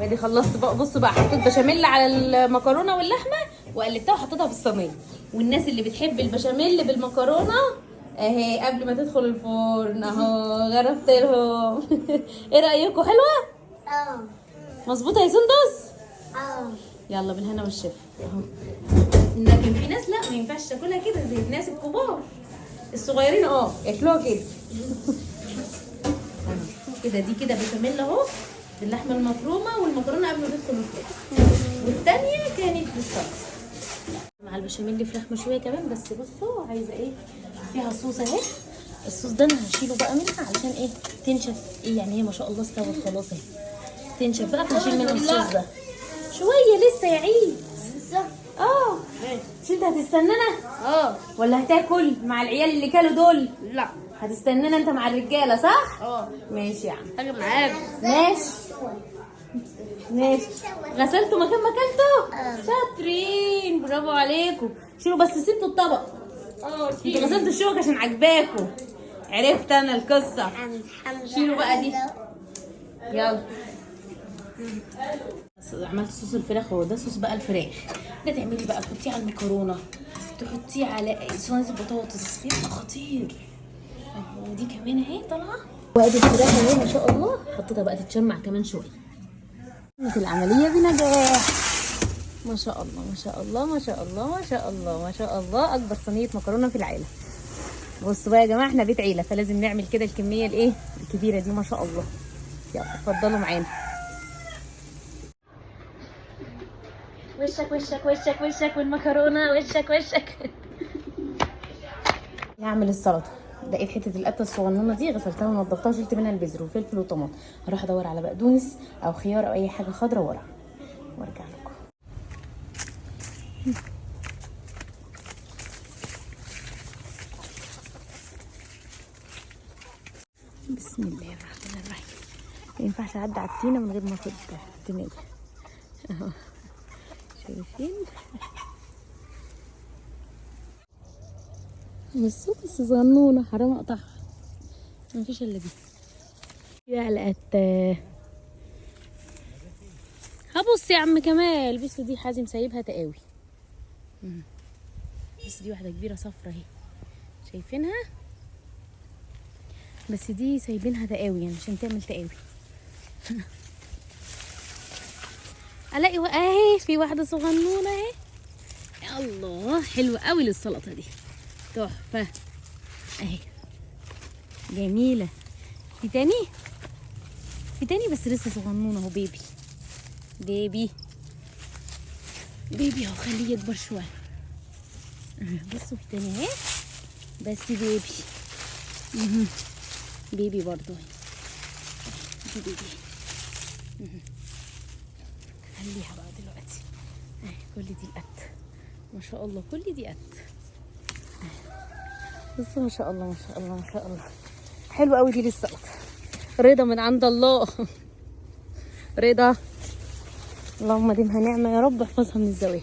وادي خلصت بقى. بصوا بقى، حطيت بشاميل على المكرونه واللحمة وقلبتها وحطيتها في الصينية. والناس اللي بتحب البشاميل بالمكرونه اهي قبل ما تدخل الفرن اهو غرفت لهم. ايه رايكم؟ حلوة؟ اه. مظبوطة يا سندس؟ اه. يلا بالهنا والشفا اهو. لكن في ناس لا، ما ينفعش تاكلها كده زي الناس الكبار. الصغيرين ياكلوها كده كده. دي كده بشاميل اهو باللحمه المفرومه والمكرونه قبل ما تدخل الفرن، والثانية كانت بالصلصه مع البشاميل. فراخ مشوية كمان، بس بصوا عايزه ايه فيها صوص اهي. الصوص ده انا هشيله بقى منها علشان ايه تنشف. ايه يعني هي ما شاء الله استوت خلاص اهي، تنشف بقى، فهشيل منها الصوص ده شوية لسه يا عيد. اه مش انت هتستنانا؟ اه. ولا هتاكل مع العيال اللي كلوا دول؟ لا. هتستنانا انت مع الرجالة صح؟ اه. ماشي يا عم. حاجة معاك. ماشي ماشي. غسلتوا مكان ما اكلتوا؟ شاطرين، برافو عليكم. شيلوا بس، سبتوا الطبق. اه. انتوا غسلتوا الشوك عشان عجباكم، عرفت انا القصة. شيلوا بقى دي. يلا عملت صوص الفراخ اهو، ده صوص بقى الفراخ ده تعملي بقى تحطيه على المكرونه، تحطيه على صينية البطاطس، بيبقى خطير اهو. دي كمان اهي طالعه، وادي الفراخ اهي ما شاء الله، حطيتها بقى تتشمع كمان شوية. تمت العملية بنجاح ما شاء الله ما شاء الله ما شاء الله ما شاء الله ما شاء الله. اكبر صينية مكرونه في العيلة. بصوا بقى يا جماعة، احنا بيت عيله فلازم نعمل كده الكمية الايه الكبيرة دي ما شاء الله. يلا اتفضلوا معانا. وشك وشك وشك وشك والمكرونه وشك وشك. هعمل السلطة. لقيت حتة القته الصغنونه دي، غسلتها ونضفتها وشلت منها البذر وفلفل وطماطم. هروح ادور على بقدونس او خيار او اي حاجة خضراء ورا وارجع لكم. بسم الله الرحمن الرحيم. ما ينفعش اعدي على التينه من غير ما اخد تينيه اهو. شايفين؟ بصوا بس صغنونه، حرام اقطعها، مفيش الا دي. يا القتة هبص يا عم كمال. بصوا دي حازم سايبها تقاوي. بس دي واحدة كبيرة صفرة اهي، شايفينها؟ بس دي سايبينها تقاوي يعني عشان تعمل تقاوي. الاقي اهي في واحدة صغنونه اهي. الله حلوة قوي للسلطة دي، تحفة اهي جميلة. في تاني، في تاني بس لسه صغنونه اهو. baby baby baby اهو، خليه يكبر شوية. بصوا في تاني اهي بس baby. baby برضو اهي، دي baby. خليها بقى دلوقتي اهي. كل دي قت ما شاء الله، كل دي قت. بصوا ما شاء الله ما شاء الله ما شاء الله، حلوة قوي دي للسلطة. رضا من عند الله، رضا اللهم ديمها نعمه يا رب، احفظها من الزوال.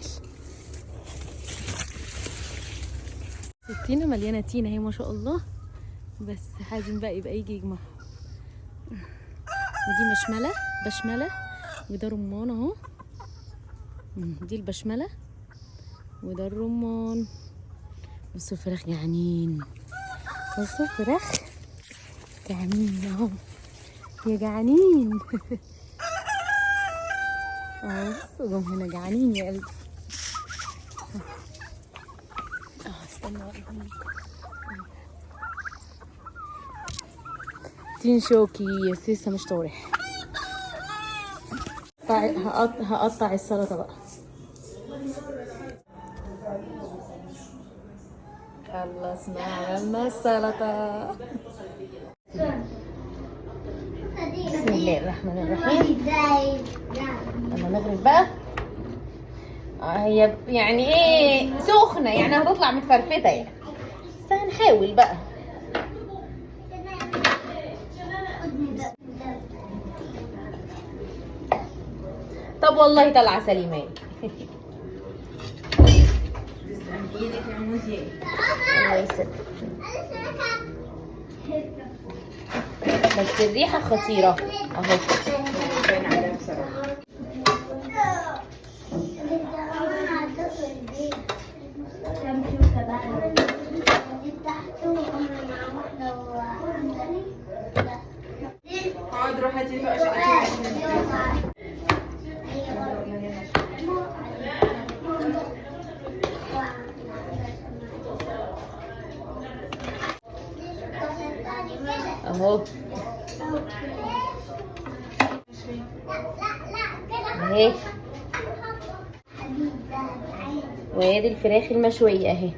التينه مليانة تينه اهي ما شاء الله، بس حازم بقى يبقى يجي يجمعها. ودي مشمله بشمله، وده رمان اهو. دي البشمله وده الرمان. بصوا الفراخ جعانين، بصوا الفراخ جعانين اهو، يا جعانين. اهو بصوا جم هنا جعانين يا قلبي. استنى بقى. تين شوكي بس لسه مش طارح. هقطع السلطة بقى. خلصنا عملنا السلطة. بسم الله الرحمن الرحيم. لما نغرف بقى هي يعني ايه سخنة، يعني هتطلع متفرفته يعني، بس هنحاول بقى. طب والله طالعه سليمة. الله يسلمك. بس الريحة خطيرة اهو. باين عليها بصراحة. اهي. وادي الفراخ المشويه اهي.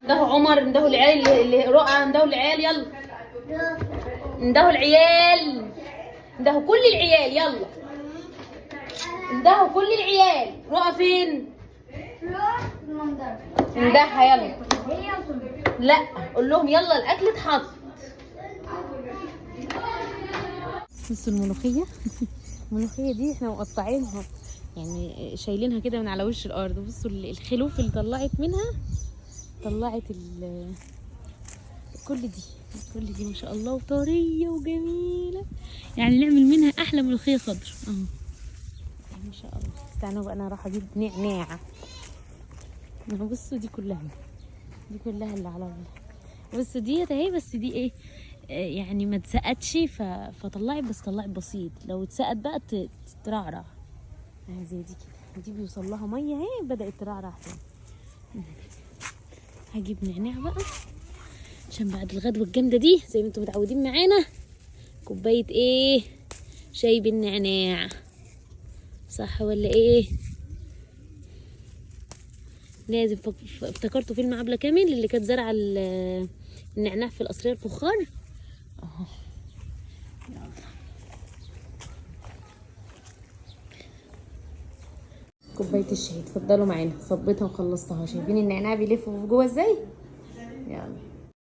ده عمر، ده العيال اللي رؤى، ده العيال، يلا ده العيال، ده كل العيال، يلا ده كل العيال. رؤى فين؟ اندهها يلا. لا قول لهم يلا الاكل اتحط. بصوا الملوخية. الملوخية دي احنا مقطعينها يعني شايلينها كده من على وش الارض. بصوا الخلوف اللي طلعت منها، طلعت كل دي، كل دي ما شاء الله، وطريه وجميلة، يعني نعمل منها احلى ملوخية خضر اهو ما شاء الله. استنوا بقى انا راح اجيب نعناع. بصوا دي كلها، دي كلها اللي على الله. بصوا ديت اهي، بس دي ايه يعني ما اتسقتش، فطلعت، بس طلعت بسيط. لو اتسقت بقى ترعرع زي دي كده. دي بيوصل لها مية اهي، بدات ترعرع تاني. هجيب نعناع بقى عشان بعد الغدوه الجامدة دي زي ما انتم متعودين معانا كوباية ايه شاي بالنعناع، صح ولا ايه؟ لازم. افتكرتوا فيلم عبلة كامل اللي كانت زارعه النعناع في القصريه الفخار اهو. يلا كوباية الشاي اتفضلوا معانا، صبيتها وخلصتها. شايفين النعناع بيلف جوه ازاي؟ يلا.